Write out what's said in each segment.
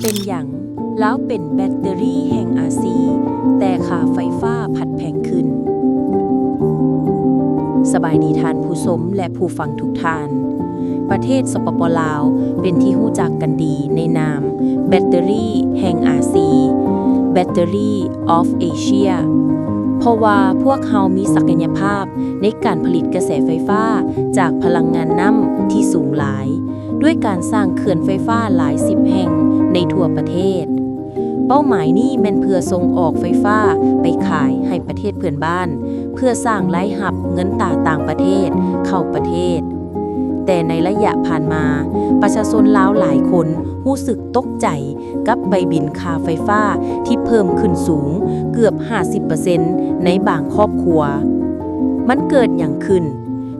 ເປັນຫຍັງລາວເປັນແບັດເຕີຣີແຫ່ງອາຊີ ແຕ່ຄ່າໄຟຟ້າພັດແພງຂຶ້ນ? ສະບາຍດີທ່ານຜູ້ຊົມ ແລະ ຜູ້ຟັງທຸກທ່ານ. ປະເທດ ສປປ ລາວ ເປັນທີ່ຮູ້ຈັກກັນດີໃນນາມແບັດເຕີຣີແຫ່ງອາຊີ Battery of Asia ເພາະວ່າພວກເຮົາມີສັກກະຍະພາບໃນການຜະລິດກະແສໄຟຟ້າຈາກພະລັງງານນ້ຳທີ່ສູງຫຼາຍ ດ້ວຍການສ້າງເຂື່ອນໄຟຟ້າຫຼາຍສິບແຫ່ງໃນທົ່ວປະເທດ. ເປົ້າໝາຍນີ້ແມ່ນເພື່ອສົ່ງອອກໄຟຟ້າໄປຂາຍໃຫ້ປະເທດເພື່ອນບ້ານ ເພື່ອສ້າງລາຍຮັບເງິນຕາຕ່າງປະເທດເຂົ້າປະເທດ. ແຕ່ໃນໄລຍະຜ່ານມາ, ປະຊາຊົນລາວຫຼາຍຄົນຮູ້ສຶກຕົກໃຈກັບໃບບິນຄ່າໄຟຟ້າທີ່ເພີ່ມຂຶ້ນສູງເກືອບຫ້າສິບເປີເຊັນໃນບາງຄອບຄົວ. ມັນເກີດຫຍັງຂຶ້ນ?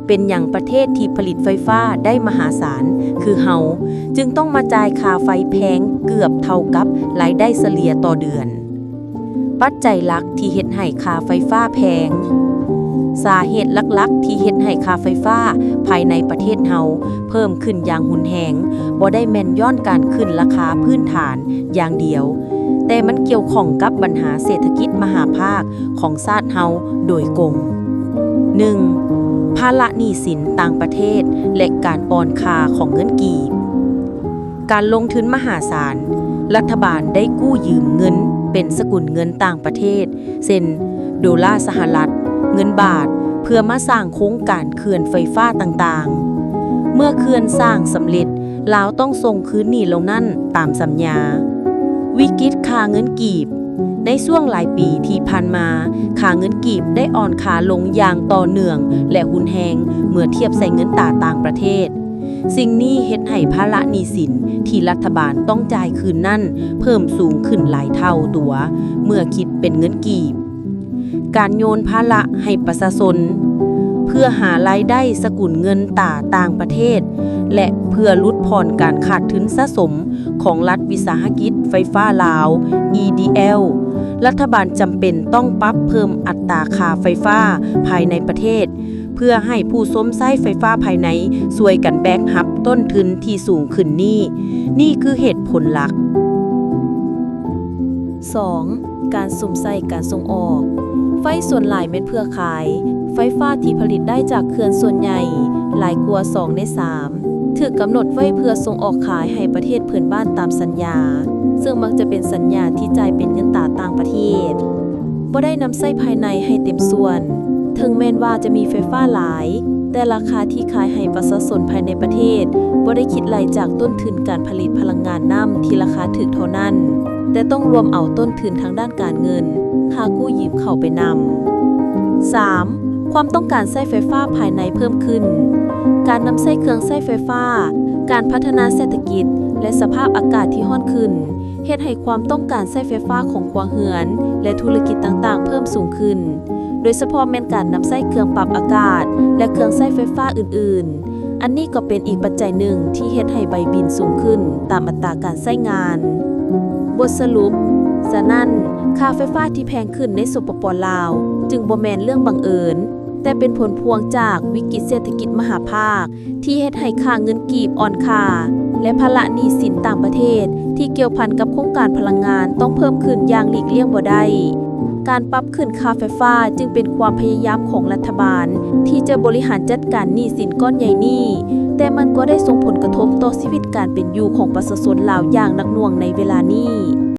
ເປັນຫຍັງປະເທດທີ່ຜະລິດໄຟຟ້າໄດ້ມະຫາສານຄືເຮົາ ຈຶ່ງຕ້ອງມາຈ່າຍຄ່າໄຟແພງເກືອບເທົ່າກັບລາຍໄດ້ສະເລ່ຍຕໍ່ເດືອນ? ປັດໄຈຫຼັກທີ່ເຮັດໃຫ້ຄ່າໄຟຟ້າແພງ. ສາເຫດຫຼັກໆທີ່ເຮັດໃຫ້ຄ່າໄຟຟ້າພາຍໃນປະເທດເຮົາເພີ່ມຂຶ້ນຢ່າງຮຸນແຮງ ບໍ່ໄດ້ແມ່ນຍ້ອນການຂຶ້ນລາຄາພື້ນຖານຢ່າງດຽວ, ແຕ່ມັນກ່ຽວຂ້ອງກັບບັນຫາເສດຖະກິດມະຫາພາກຂອງຊາດເຮົາໂດຍກົງ. ໜຶ່ງ, ພາລະໜີ້ສິນຕ່າງປະເທດ ແລະ ການອ່ອນຄ່າຂອງເງິນກີບ. ການລົງທຶນມະຫາສານ, ລັດຖະບານໄດ້ກູ້ຢືມເງິນເປັນສະກຸນເງິນຕ່າງປະເທດ ເຊັ່ນ ໂດລາສະຫະລັດ, ເງິນບາດ ເພື່ອມາສ້າງໂຄງການເຂື່ອນໄຟຟ້າຕ່າງໆ. ເມື່ອເຂື່ອນສ້າງສຳເລັດ, ລາວຕ້ອງສົ່ງຄືນໜີ້ເຫຼົ່ານັ້ນຕາມສັນຍາ. ວິກິດຄ່າເງິນກີບ. ໃນຊ່ວງຫຼາຍປີທີ່ຜ່ານມາ, ຄ່າເງິນກີບໄດ້ອ່ອນຄ່າລົງຢ່າງຕໍ່ເນື່ອງ ແລະ ຮຸນແຮງເມື່ອທຽບໃສ່ເງິນຕາຕ່າງປະເທດ. ສິ່ງນີ້ເຮັດໃຫ້ພາລະໜີ້ສິນທີ່ລັດຖະບານຕ້ອງຈ່າຍຄືນນັ້ນເພີ່ມສູງຂຶ້ນຫຼາຍເທົ່າຕົວເມື່ອຄິດເປັນເງິນກີບ. ການໂຍນພາລະໃຫ້ປະຊາຊົນ ເພື່ອຫາລາຍໄດ້ສະກຸນເງິນຕາຕ່າງປະເທດ ແລະ ເພື່ອຫຼຸດຜ່ອນການຂາດທຶນສະສົມຂອງລັດວິສາຫະກິດໄຟຟ້າລາວ EDL ລັດຖະບານຈຳເປັນຕ້ອງປັບເພີ່ມອັດຕາຄ່າໄຟຟ້າພາຍໃນປະເທດ ເພື່ອໃຫ້ຜູ້ຊົມໃຊ້ໄຟຟ້າພາຍໃນຊ່ວຍກັນແບກຮັບຕົ້ນທຶນທີ່ສູງຂຶ້ນນີ້. ນີ້ຄືເຫດຜົນຫຼັກ. ສອງ, ການສຸມໃສ່ການສົ່ງອອກ. ໄຟສ່ວນຫຼາຍແມ່ນເພື່ອຂາຍ. ໄຟຟ້າທີ່ຜະລິດໄດ້ຈາກເຂື່ອນສ່ວນໃຫຍ່ ຫຼາຍກວ່າສອງໃນສາມ ຖືກກຳນົດໄວ້ເພື່ອສົ່ງອອກຂາຍໃຫ້ປະເທດເພື່ອນບ້ານຕາມສັນຍາ, ເຊິ່ງມັກຈະເປັນສັນຍາທີ່ຈ່າຍເປັນເງິນຕາຕ່າງປະເທດ. ບໍ່ໄດ້ນຳໃຊ້ພາຍໃນໃຫ້ເຕັມສ່ວນ. ເຖິງແມ່ນວ່າຈະມີໄຟຟ້າຫຼາຍ, ແຕ່ລາຄາທີ່ຂາຍໃຫ້ປະຊາຊົນພາຍໃນປະເທດ ບໍ່ໄດ້ຄິດໄລ່ຈາກຕົ້ນທຶນການຜະລິດພະລັງງານນ້ຳທີ່ລາຄາຖືກເທົ່ານັ້ນ, ແຕ່ຕ້ອງລວມເອົາຕົ້ນທຶນທາງດ້ານການເງິນ, ຄ່າກູ້ຢືມເຂົ້າໄປນຳ. ສາມ, ຄວາມຕ້ອງການໃຊ້ໄຟຟ້າພາຍໃນເພີ່ມຂຶ້ນ. ການນຳໃຊ້ເຄື່ອງໃຊ້ໄຟຟ້າ, ການພັດທະນາເສດຖະກິດ ແລະ ສະພາບອາກາດທີ່ຮ້ອນຂຶ້ນ ເຮັດໃຫ້ຄວາມຕ້ອງການໃຊ້ໄຟຟ້າຂອງຄົວເຮືອນ ແລະ ທຸລະກິດຕ່າງໆເພີ່ມສູງຂຶ້ນ, ໂດຍສະເພາະແມ່ນການນຳໃຊ້ເຄື່ອງປັບອາກາດ ແລະ ເຄື່ອງໃຊ້ໄຟຟ້າອື່ນໆ. ອັນນີ້ກໍເປັນອີກປັດໄຈໜຶ່ງທີ່ເຮັດໃຫ້ໃບບິນສູງຂຶ້ນຕາມອັດຕາການໃຊ້ງານ. ບົດສະຫຼຸບ, ສະນັ້ນ, ຄ່າໄຟຟ້າທີ່ແພງຂຶ້ນໃນ ສປປ ລາວ ຈຶ່ງບໍ່ແມ່ນເລື່ອງບັງເອີນ, ແຕ່ເປັນຜົນພວງຈາກວິກິດເສດຖະກິດມະຫາພາກ ທີ່ເຮັດໃຫ້ຄ່າເງິນກີບອ່ອນຄ່າ ແລະ ພາລະໜີ້ສິນຕ່າງປະເທດທີ່ກ່ຽວພັນກັບໂຄງການພະລັງງານຕ້ອງເພີ່ມຂຶ້ນຢ່າງຫຼີກລ່ຽງບໍ່ໄດ້. ການປັບຂຶ້ນຄ່າໄຟຟ້າຈຶ່ງເປັນຄວາມພະຍາຍາມຂອງລັດຖະບານທີ່ຈະບໍລິຫານຈັດການໜີ້ສິນກ້ອນໃຫຍ່ນີ້, ແຕ່ມັນກໍໄດ້ສົ່ງຜົນກະທົບຕໍ່ຊີວິດການເປັນຢູ່ຂອງປະຊາຊົນລາວຢ່າງໜັກໜ່ວງໃນເວລານີ້.